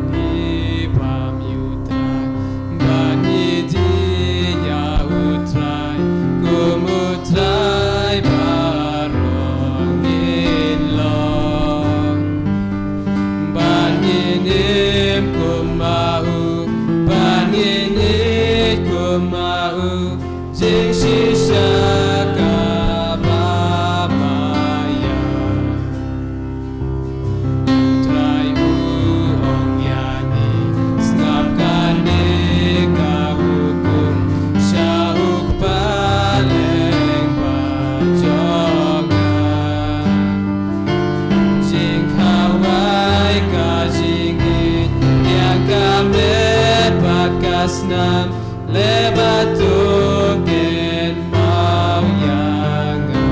Ngi bam ïa U Trai, bad ngi die ïa U Trai, kum U Trai baroh ngin long. Bad ngin im kum ma u, bad ngin ïeit kum ma u, jingshisha kaba ma ïa. U Trai u ong ïa ngi, sngap kane ka hukum sha u kpa lyngba jong nga. Jingkhawai ka jingïeit, ïa ka met bad ka snam, leh bad to kynmaw ïa nga.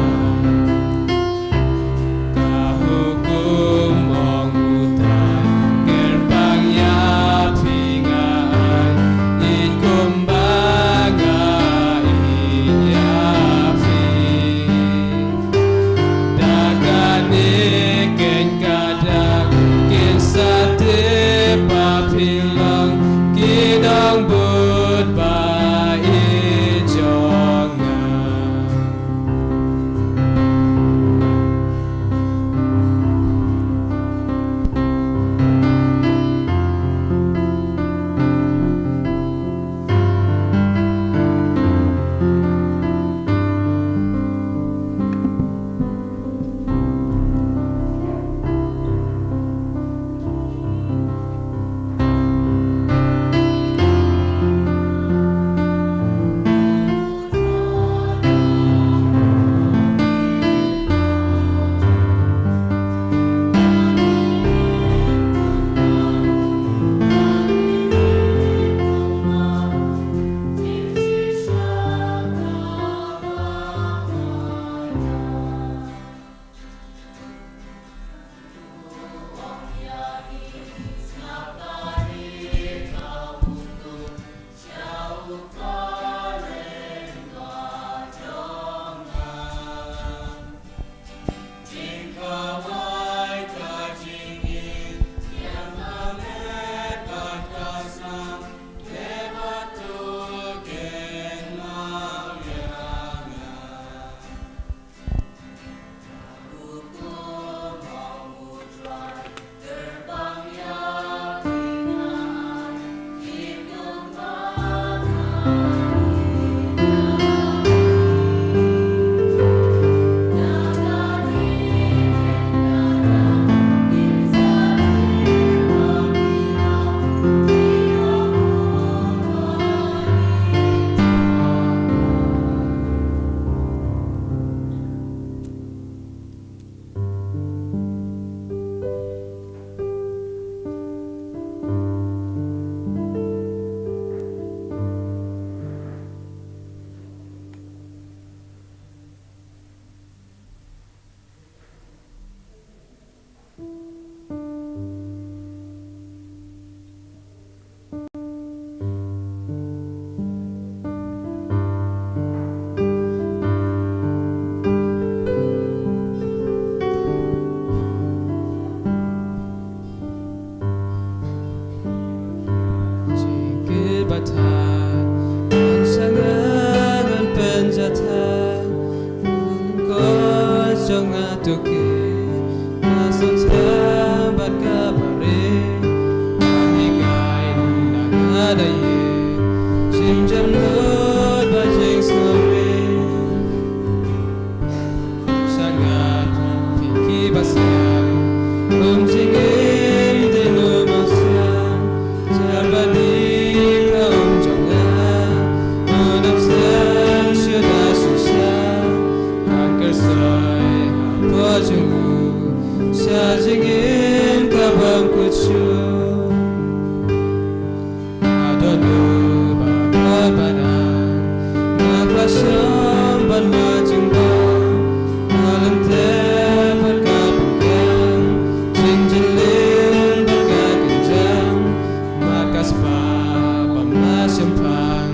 Ka hukum ong U Trai, kyrpang ïa phi nga ai, ïeit kumba nga ïeit ïa phi. Da kane keiñ ka dak kin sa tip ba phi long ki nongbud ba Tuki, ka song slam bad ka bare, ani kai na ka da ye, sim jam lut ba jing sore. Sangat ki ba siang, um jing im de lu ma siang, jar ba di ka um jong nga, u dap siang shu da shu siang, kan ker sai ha ko jong u. Sha jingim ka bym kut shuh. Adon u ba koi ba nang, nga kwah shong ban ma jingbam. Ka lynter bad ka pyrkhat, jingjylliew bad ka kynjang. Mat ka spah ba ma shemphang,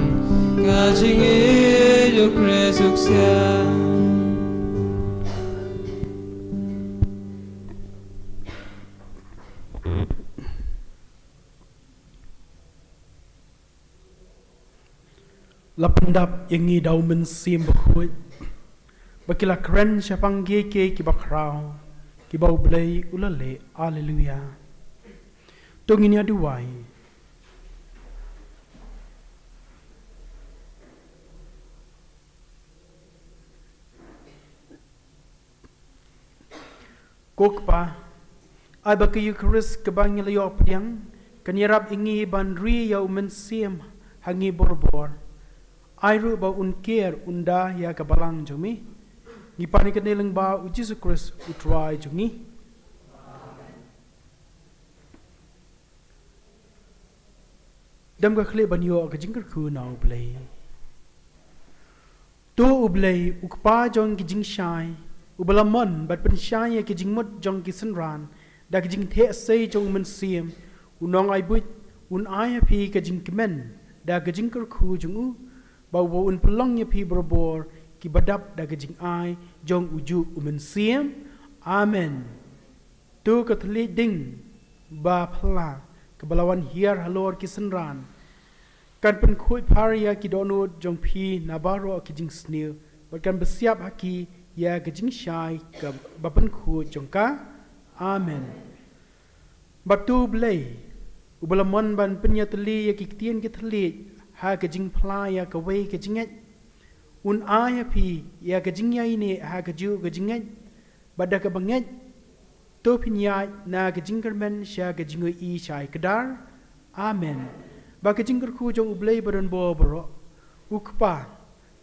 ka jingïeit u Khrist u ksiang. La pyndap ïa ngi da u Mynsiem Bakhuid, ba ki la kren shaphang kiei kiei kiba khraw, kiba U Blei u la leh. Alleluia. To ngin ïa duwai. Ko Kpa, ai ba ka Eukharist kaba ngi la ïoh pdiang kan ïarap ïa ngi ban ri ïa u Mynsiem ha ngi barabor. Ai ruh ba un ker un da ïa ka balang jong me. Ngi pan ïa kane lyngba u Jisu Khrist u Trai jong ngi. Dam ka khlieh ban ïoh ka jingkyrkhu na U Blei. To U Blei, u Kpa jong ki jingshai, uba la mon bad pynshai ïa ki jingmut jong ki synran da ka jingtheh sei jong u Mynsiem, u Nongai Buit un ai ha phi ka jingkmen da ka jingkyrkhu jong u, ba u un pynlong ïa phi barabor kiba dap da ka jingai jong ujuh u Mynsiem. Amen. To ka thylliej ding ba phylla kaba la wan hiar halor ki synran kan pynkhuid phar ïa ki dohnud jong phi na baroh ki jingsniew, bad kan bsiap ha ki ïa ka jingshai kaba pynkhuid jong ka. Amen. Bad to U Blei, uba la mon ban pynïatylli ïa ki ktien ki thylliej ha ka jingphla ïa kawei ka jingngeit, un ai ha phi ïa ka jingïaineh ha kajuh ka jingngeit, bad da kaba ngeit, to phin ïaid na ka jingkyrmen sha ka jingïohi shai kdar. Amen. Ba ka jingkyrkhu jong U Blei badonbor baroh, u Kpa,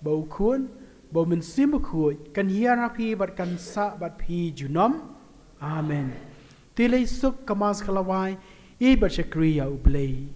bad u Khun, bad u Mynsiem Bakhuid, kan hiar ha phi bad kan sah bad phi junom. Amen. Te leit suk, ka Mass ka la wai, ïeit bad shakri ïa U Blei.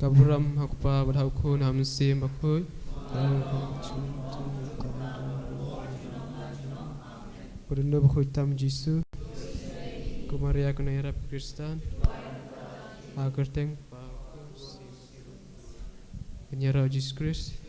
Ka burom ha u Kpa bad ha u Khun, ha u Mynsiem Bakhuid. Bad u Nongpynim Bakhuid tam Jisu. Ko Maria ko nongïarap Khristan. Ha kyrteng Kpa, Khun, Mynsiem. Ngi ïaroh Jisu Khrist.